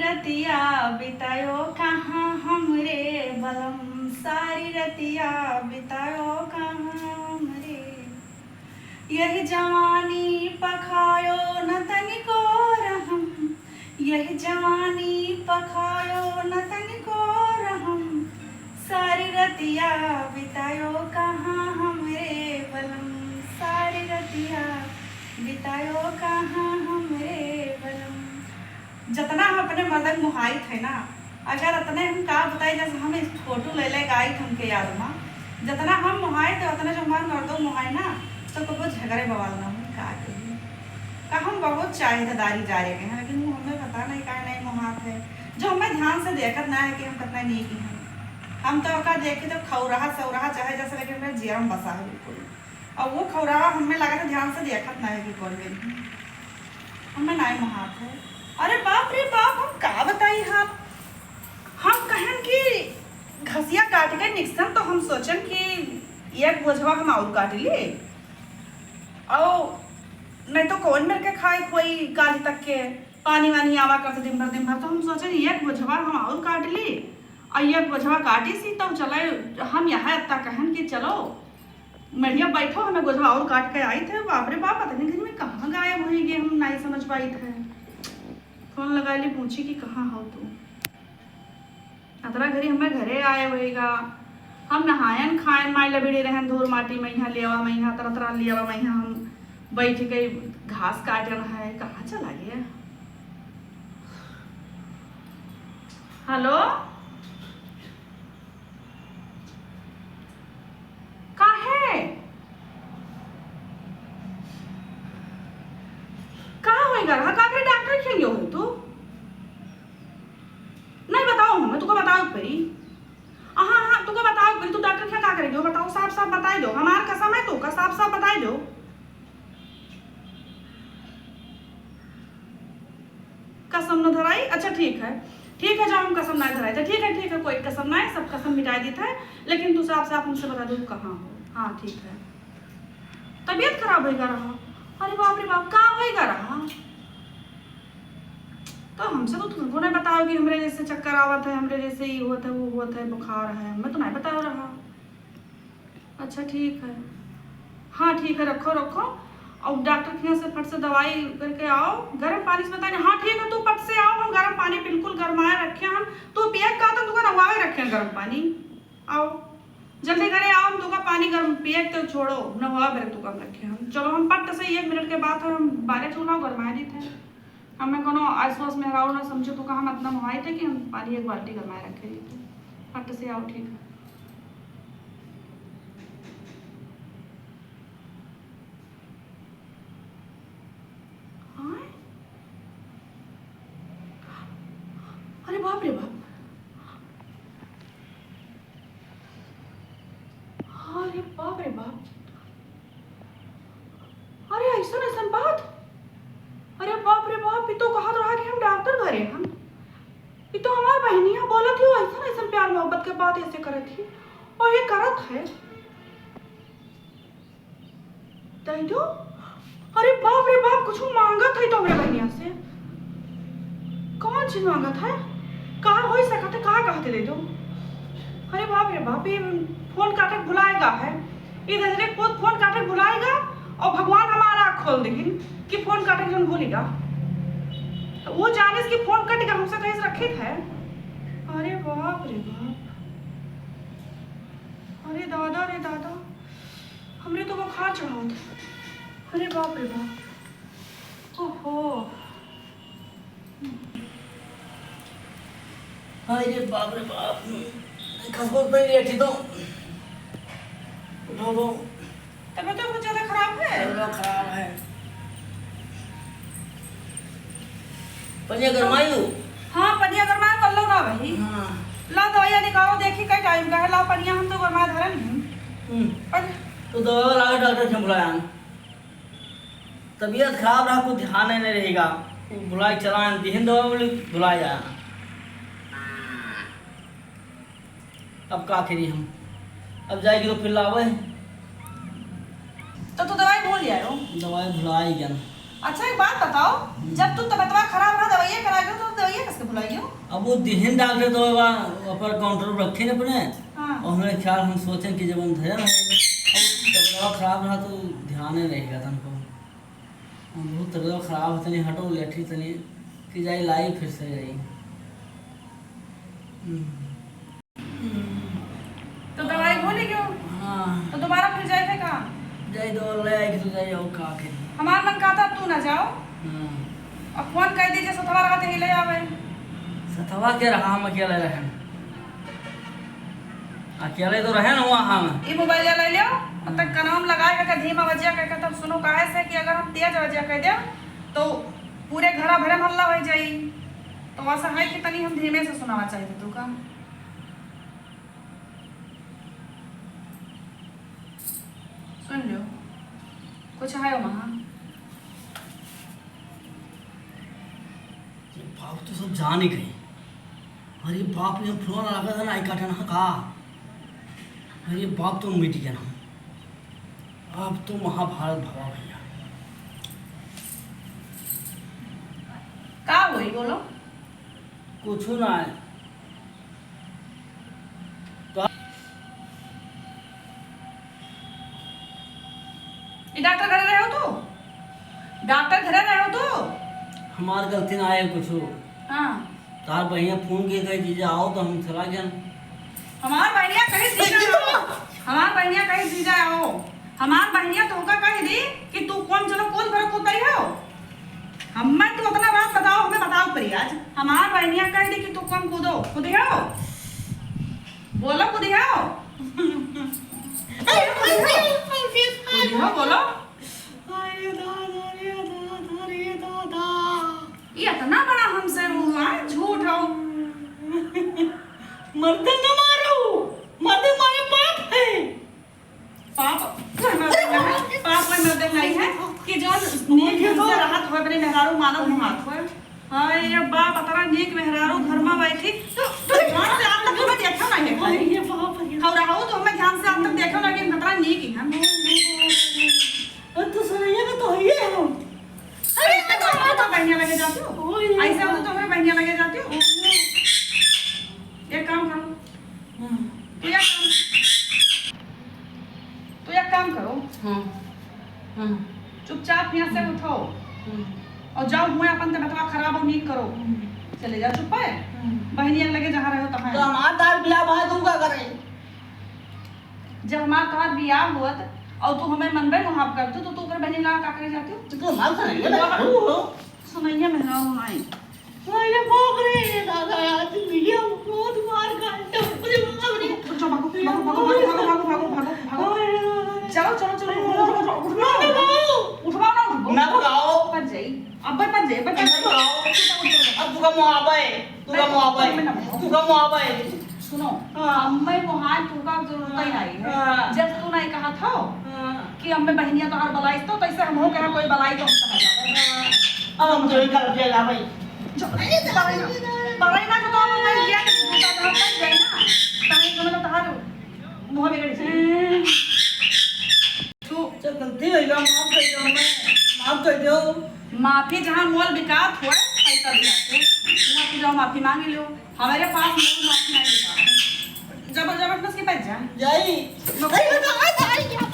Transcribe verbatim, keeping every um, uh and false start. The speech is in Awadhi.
रतिया बितायो कहाँ हमरे बलम, सारी रतिया बितायो कहाँ हमरे। यह जवानी पखायो न तनिको रहम, यह जवानी पखायो न तनिको रहम, सारी रतिया बितायो कहाँ हमरे बलम, सारी रतिया बितायो कहाँ हमरे बलम। जतना हम अपने मर्दन मोहाइत है ना, अगर अतने हम का बताई, जैसे हम एक फोटो ले ले गाइत हमके याद मा, जतना हम मोहाइत है, उतना जो हमार मर्दो मोहाए ना, तो कबो झगड़े बवाल ना हो। का कही, का हम बहुत चाहे थे दारी जा रहे हैं, लेकिन वो हमें पता नहीं काहे नहीं मोहात है, जो हमें ध्यान से देखत ना है कि हम कितना नीक हैं। हम तो ओका देखे तो खौराहा सौराहा चाहे जैसे, लेकिन मेरे जिया में बसा है बिल्कुल। और वो खौराहा हमें लगा था ध्यान से देखत ना है कि कौन गई है। हमें नाई मोहात है। अरे बाप रे बाप, हम का बताई हम? हम कहन कि घसिया काट के निकसन तो हम सोचन कि एक बोझवा हम और काट ली। और नहीं तो कौन मेरे के खाए कोई काल तक के पानी वानी आवा करते दिन भर, दिन भर। तो हम सोचन एक बोझवा हम और काट ली। और एक बोझवा काटी सी तो चले हम यहाँ इतना कहन कि चलो मेढ़िया बैठो, हमें गोधवा और काट के आई थे। बाप रे बाप, अतने दिन में कहाँ गायब होई गए, हम नहीं समझ पाई थे। फोन लगाई ली, पूछी कि कहाँ हो तू। अतरा घरी हमें घरे आए होएगा, हम नहायन खायन माई लबिड़े रहन धूर माटी में, यहाँ लेवा में, यहाँ तरह तरह लेवा में, यहाँ हम बैठ के घास काटन है, कहाँ चला गया? हेलो, काहे? का होइगा रहा? का करे डॉक्टर खेलियो हो तू? नहीं बताओ, हमें तुका बताओ परी। हाँ, हाँ, तुका बताओ परी, तू डॉक्टर क्या का करेगी? बताओ, साफ साफ बताई दो। हमार कसम है, तू का साफ साफ बताई दो। कसम न धराई? अच्छा, ठीक है, ठीक है, जाओ, हम कसम ना धराई। तो ठीक है, ठीक है, कोई कसम ना है, सब कसम मिटाई देता है, लेकिन तू साफ साफ हमसे बता दो, कहाँ हो? हाँ, ठीक है। तबीयत खराब होइगा रहा? अरे बाप रे बाप, का होइगा रहा? तो हमसे तो तुमको नहीं बताओ कि हमरे जैसे चक्कर आवत है, हमरे जैसे ये होत है, वो होत है, बुखार है, हमें तो नहीं बताओ रहा। अच्छा, ठीक है। हाँ, ठीक है, रखो, रखो। और डॉक्टर के यहाँ से फट से दवाई करके आओ, गरम पानी से बताए। हाँ, ठीक है, तू फट से आओ, हम गरम पानी बिल्कुल गरमाए रखे हैं। तू पिए का तो तुका नहवाए रखे हैं गरम पानी। आओ, जल्दी करे आओ, हम तुका पानी गरम पिए के तो छोड़ो, नहवा बेरे तुका हम रखे हैं। चलो, हम फट से एक मिनट के बाद हम बारे चूल्हा गरमाए देते हैं। हमें कोनो आस पास मेहरारू ना समझे, तो का हम इतना मोहाई थे कि हम पानी एक बाल्टी गरमाए रखे रही थे। फट से आओ, ठीक है। हाँ? अरे बाप रे बाप। अरे बाप रे बाप। अरे, ऐसन, ऐसन बात? अरे बाप रे बाप, ई तो कहत रहा कि हम डॉक्टर घरे हन। ई तो हमार बहिनिया बोलत ही, ऐसन, ऐसन प्यार मोहब्बत के बात ऐसे करत ही। और ये करत है। दई दो। अरे बाप रे बाप, कुछ मांगत है तो हमरे बहिनिया से। कौन चीज मांगत है? का होई सकत है, का कहते दे दो? अरे बाप रे बाप, ये फोन काटे के भुलाएगा है। ये दजरे के पूत फोन काटे के भुलाएगा और भगवान हमारा आँख खोल देहिन कि फोन काटे के जौन भूलिगा। तो वो जाने कि फोन कट गया, हमसे कहीं से रखित है। अरे बाप रे बाप, अरे दादा रे दादा, हमरे तो बुखार चढ़ावत है। अरे बाप रे बाप, ओहो। अरे बाप रे बाप, खसखस पे लेटी तो। उठो, उठो। तबीयत तो बहुत ज्यादा खराब है। तबीयत खराब है। पनिया गरमाई लू? हाँ, पनिया गरमाई कर लो ना भाई। हाँ। ला दवाइयाँ निकालो, देखी कई टाइम का है, ला पनिया हम तो गरमाए धरन ही। हम्म। पर तो दवा लाओ, डॉक्टर से बुलाया हम। तबीयत खराब रहा, कुछ ध्यान नहीं रहेगा। वो बुलाई चलान, दिहन दवा बोली, बुलाई जाना। अब का करी हम? अब जाएगी तो फिर लावे। तो तू दवाई भूल आयो? दवाई भुलाई गन। अच्छा, एक बात बताओ, हम्म। जब तू तबीयतवा खराब रहा, दवाइयाँ करा गयो, तो दवाइयाँ किसके भुलाई गयो? अब वो दिहिन डॉक्टर दवाई बा, ऊपर काउंटर पर रखे न अपने। हाँ। और हमरे ख्याल हम सोचेन कि जब हम धरे रहे, अब तबीयत खराब रहा तो ध्यान नहीं रहेगा तुमको। हम बहुत तबीयत खराब है, तनी हटो, लेटी तनी, कि जाई लाई फिर से जाई। हम्म। हम्म। तो दवाई भूल गयो? हाँ। तो दोबारा फिर जाए थे का? जाई दो ले आई कि तू जाई, और का के? हमार मन कहता तू ना जाओ। हाँ। अब फोन कर दीजिए, सतवा रहते ही ले आवे। सतवा के रहा, हम अकेले रहे। अकेले तो रहे ना वहाँ हम। ई मोबाइल ले लियो, अब तक हाँ। कनाम लगाए के धीमा बजिया करके तब सुनो, काहे से कि अगर हम तेज बजिया कर दे तो पूरे घरा भरे में हल्ला हो जाई। तो वैसा है कि तनी हम धीमे से सुनावा चाहिए तू का। सुन लो, कुछ है वहाँ। ये बाप तो सब जान ही गई। अरे बाप ने फोन लगा था ना, आई काटन हा का। अरे बाप तो मिट गया ना। अब तो महाभारत भवा भैया। का होई बोलो? कुछ ना है। तो ई डॉक्टर घरे रहे हो तू? डॉक्टर घरे रहे हो तू? हमार गलती ना है कुछ। हाँ। तार बहिया फोन के कहे, "जीजा आओ," तो हम चला गया। हमार बहिया कहे, "जीजा आओ।" हमार बहिया कहे, "जीजा आओ।" हमार बहिनिया तोहका कह दी कि तू कौन चलो, कौन भरो कूद पड़ी हो? हमें तू अपना बात बताओ, हमें बताओ पड़ी आज। हमार बहिनिया कह दी कि तू कौन कूदो, कूदी हो? बोलो, कूदी हो? कूदी हो, बोलो। अरे दादा रे दादा रे दादा। ये इतना बड़ा हमसे हुआ, झूठ हो। मर्द न मारो, मर्द मारे पाप है। पाप कोई मर्दे ना है, पाप कोई मर्दे नहीं है कि जो नीक ढंग से रहत हो, अपने मेहरारू मानव मुहात हो। हाय रे बाप, अतना नीक मेहरारू घर में बैठी, तो, तो ध्यान से आप लोग देखो ना है खाली। अरे बाप रे। खौरा हो तो हमें ध्यान से आप तक देखो ना कि अतना नीक ही हम। अरे तो सुनैया का तो है हम। अरे तो बहनिया लगे जाती हो। ओए। ऐसे हो तो हमें बहनिया लगे जाती हो। एक काम करो। हम्म। तो एक काम, तो एक काम करो। हाँ। हाँ। चुपचाप यहाँ से उठो। हम्म। और जाओ, हुए अपन तबियतवा खराब हो, नीक करो। हम्म। चले जाओ, चुप है। हम्म। बहनिया लगे जहाँ रहो, तहाँ। तो हमार तार बियाह भा, तू का करे? जब हमार तोहार बियाह हुअत और तू हमें मनबे मुहाब करतू, तो तू ओकर बहनिया लगा का करे जाती हो? तो हमार सुनैया मेहरारू हो। सुनैया मेहरारू हो, आई। अरे बाप रे, दादा, आज मिलिया बहुत मार काट। अरे बाप रे। चलो, भागो, भागो, भागो। अरे दादा। चलो, चलो, चलो, उठो, उठो, उठो, उठो, ना उठो। भगाओ। उठो ना, उठो। ना भगाओ। बच जाई। अब बच जाई, बच जाई। ना भगाओ। अब तुका मुआबा है। तू का मुआबा है? मैं ना भगाओ। तू का मुआबा है? सुनो, हाँ। अब मैं मुहार तू का जरूरत ही नहीं है। हाँ। जब तू नहीं कहा था, हाँ। कि अम्मे बहनिया तोहार बलाई तो, तैसे हम हो कहा कोई बलाई तो हम कहा जावे। अब हम तो ही कर दिया ला भाई। जो, अरे, पढ़ाई ना, पढ़ाई ना तो हम नहीं किया कि तू का काम कर जाए ना। ताई को मतलब तोहार मुंह बिगड़ जाए। हम्म। तू चल, गलती हो गया, माफ कर दो, मैं माफ कर दो। माफी जहाँ मोल बिकात होए, पैसा दिलाते। वहाँ तू जाओ, माफी मांग लो। हमारे पास मोल माफी नहीं बिकात। जबर जबर बस के बच जा। जाई। नो। अरे, बता, आ, आ, आ।